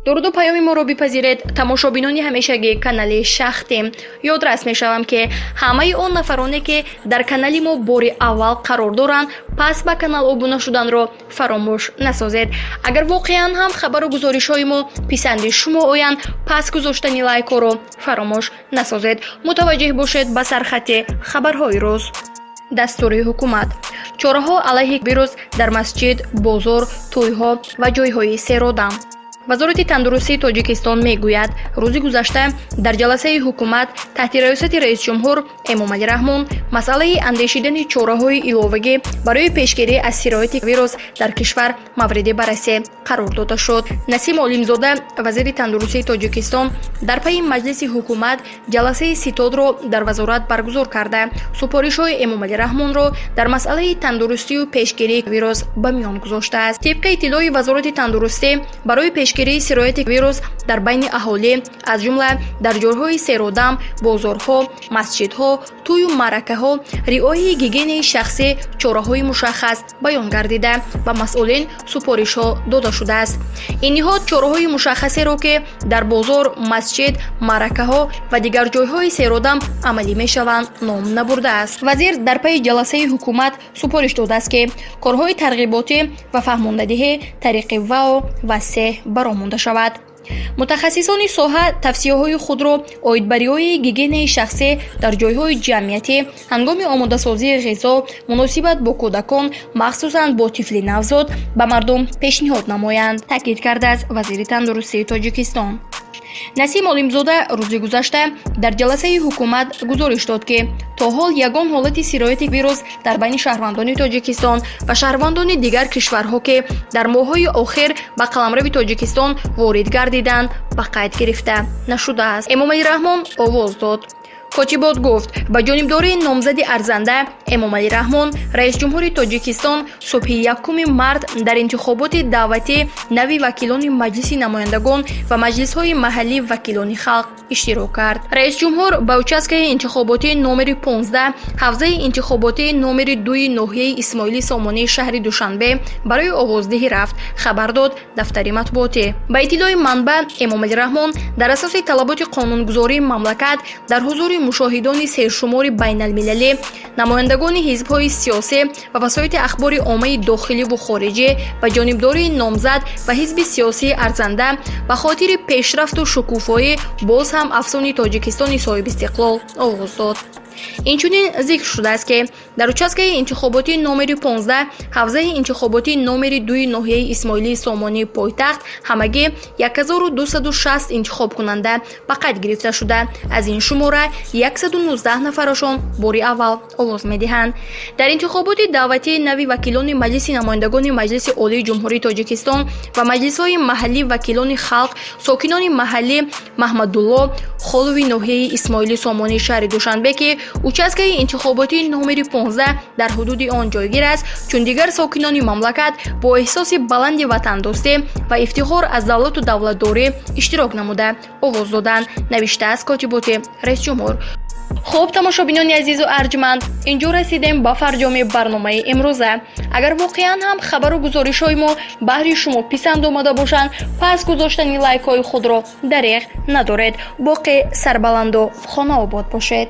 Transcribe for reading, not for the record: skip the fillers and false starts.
Дуруду паёми моро бипазиред, тамошобинони ҳамешагии канали Шахтем. Ёдрас мешавам, ки ҳамаи он нафароне, ки дар канали мо бори аввал қарор доранд, пас ба канал обуна шуданро фаромӯш насозед. Агар воқеан ҳам хабару гузоришҳои мо писанди шумо оянд, пас гузоштани лайкҳоро фаромӯш насозед. Мутаваҷҷеҳ бошед ба сархати хабарҳои рӯз. Дастури ҳукумат: чораҳо алайҳи вирус дар масҷид, бозор, тӯйҳо ва ҷойҳои серодам. Вазорати тандурустии Тоҷикистон мегӯяд, рӯзи гузашта дар ҷаласаи ҳукумат таҳти раёсати раисҷумҳур Эмомалӣ Раҳмон масъалаи андешидани чораҳои иловагӣ барои пешгирӣ аз сирояти вирус дар кишвар мавриди баррасӣ қарор дода шуд. Насим Олимзода, вазири тандурустии Тоҷикистон, дар пайи маҷлиси ҳукумат ҷаласаи ситодро дар вазорат баргузор карда, супоришҳои Эмомалӣ Раҳмонро дар масъалаи тандурустию пешгирии вирус ба миён гузоштааст. Тибқи иттилои Вазорати тандурустӣ, барои пешгирии сирояти вирус дар байни аҳолӣ, аз ҷумла дар ҷойҳои серодам, бозорҳо, масҷидҳо, тӯю маъракаҳо, риояи гигиенаи шахсӣ чораҳои мушаххас баён гардида, ба масъулин супоришҳо дода шудааст. Ин ниҳод чораҳои мушаххасеро, ки дар бозор, масҷид, маъракаҳо ва дигар ҷойҳои серодам амалӣ мешаванд, ном набурдааст. Вазир дар пайи ҷаласаи ҳукумат супориш додааст, ки корҳои тарғиботӣ ва фаҳмондадиҳӣ тариқи ВАО ва се ба роҳ монда шавад. Мутахассисони соҳа тавсияҳои худро оид ба риояи гигиенаи шахсӣ дар ҷойҳои ҷамъиятӣ, ҳангоми омодасозии ғизо, муносибат бо кӯдакон, махсусан бо тифли навзод, ба мардум пешниҳод намоянд, таъкид кардааст вазири тандурустии Тоҷикистон. Насим Олимзода рӯзи гузашта дар ҷаласаи ҳукумат гузориш дод, ки то ҳол ягон ҳолати сирояти вирус дар байни шаҳрвандони Тоҷикистон ва шаҳрвандони дигар кишварҳо, ки дар моҳҳои охир ба қаламрави Тоҷикистон ворид гардиданд, ба қайд гирифта нашудааст. Эмомалӣ Раҳмон овоз дод. Котибот гуфт, ба ҷонибдории номзади арзанда Эмомалӣ Раҳмон, раисҷумҳури Тоҷикистон, субҳи 1 март дар интихоботи даъватии нави вакилони Маҷлиси намояндагон ва маҷлисҳои маҳаллии вакилони халқ иштирок кард. Раисҷумҳур ба участкаи интихоботии номери 15, ҳавзаи интихоботии номери 2-и ноҳияи Исмоили Сомонии шаҳри Душанбе барои овоздиҳӣ рафт, хабар дод дафтари матбуотӣ. Ба иттилои манбаъ, Эмомалӣ Раҳмон дар асоси талаботи қонунгузории мамлакат дар ҳузури мушоҳидони сершумори байналмилалӣ, намояндагони ҳизбҳои сиёсӣ ва васоити ахбори оммаи дохиливу хориҷӣ ба ҷонибдории номзад ва ҳизби сиёсии арзанда ба хотири пешрафту шукуфоӣ боз ҳам афзуни Тоҷикистони соҳибистиқлол оғоз дод. Инчунин зикр шудааст, ки дар участкаи интихоботии номери 15, ҳавзаи интихоботии номери 2-и ноҳияи Исмоилии Сомонии пойтахт ҳамагӣ 1260 интихобкунанда ба қайд гирифта шуда, аз ин шумора 119 нафарашон бори аввал овоз медиҳанд. Дар интихоботи даъватии нави вакилони Маҷлиси намояндагони Маҷлиси Олии Ҷумҳурии Тоҷикистон ва маҷлисҳои маҳаллии вакилони халқ, сокинони маҳалли Маҳмадулло Холови ноҳияи Исмоили Сомонии шаҳри Душанбе, ки участкаи интихоботии номери 15 дар ҳудуди он ҷойгир аст, чун дигар сокинони мамлакат бо эҳсоси баланди ватандӯстӣ ва ифтихор аз давлату давлатдорӣ иштирок намуда, овоз доданд, навиштааст котиботи раисҷумҳур. Хуб, тамошобинони азизу арҷманд, инҷо расидем ба фарҷоми барномаи имрӯза. Агар воқеан ҳам хабару гузоришҳои мо баҳри шумо писанд омада бошанд, пас гузоштани лайкҳои худро дареғ надоред. Боқӣ сарбаланду хонаобод бошед.